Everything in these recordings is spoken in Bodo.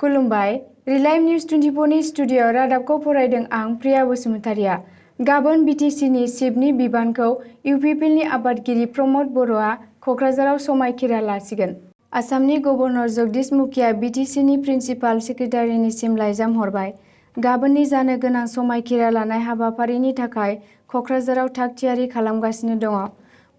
खुलुमबाय। रिलाइम निउज 24 नि स्टुडिअ रादाबखौ फरायदों आं प्रिया बसुमतारिया। गाबोन बिटिसिनि चिफनि बिबानखौ इउपिपिएलनि आफादगिरि प्रमद बर'आ कक्राझाराव समायखिरा लासिगोन। आसामनि गभर्नर जगदीश मुखीआ बिटिसिनि प्रिन्सिपाल सेक्रेटारिनिसिम लाइजाम हरबाय। गाबोननि जानो गोनां समायखिरा लानाय हाबाफारिनि थाखाय कक्राझाराव थाग-थियारि खालामगासिनो दङ।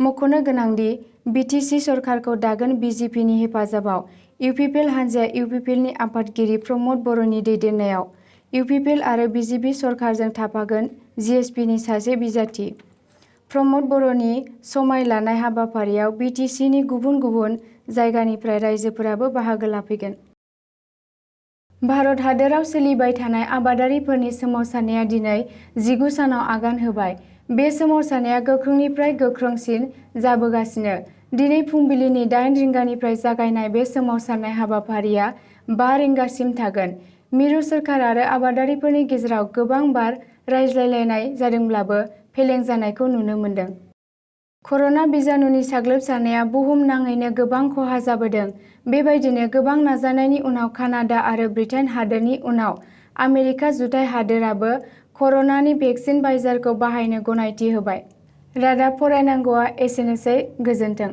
मख'नो गोनांदि बिटिसि सरकारखौ दागोन बिजेपिनि हेफाजाबाव इउपिपिएल हान्जाया इउपिपिएलनि आफादगिरि प्रमद बर'नि दैदेननायाव इउपिपिएल आरो बिजेपि सरकारजों थाफागोन जिएसपिनि सासे बिजाथि। प्रमद बर'नि समाय लानाय हाबाफारियाव बिटिसिनि गुबुन गुबुन जायगानिफ्राय राइजोफोराबो बाहागो लाफैगोन। भारत हादराव सोलिबाय थानाय आबादारिफोरनि सोमावसारनाया दिनै 19 सानाव आगान होबाय। बे सोमावसारनाया गोख्रोंनिफ्राय गोख्रोंसिन जाबोगासिनो। दिनै फुंबिलिनि 8 रिंगानिफ्राय जागायनाय बे सोमावसारनाय हाबाफारिया 5 रिंगासिम थागोन। मिरु सोरखार आरो आबादारिफोरनि गेजेराव गोबां बार रायज्लायलायनाय जादोंब्लाबो फेलें जानायखौ नुनो मोन्दों। कर'ना बिजानुनि साग्लोबसारनाया बुहुम नाङैनो गोबां खहा जाबोदों। बेबायदिनो गोबां नाजानायनि उनाव कानाडा आरो ब्रिटेन हादोरनि उनाव आमेरिका जुथाइ हादोराबो कर'नानि भेक्सिन फाइजारखौ बाहायनो गनायथि होबाय। रादाब फरायनांगौआ एसेनोसै। गोजोन्थों।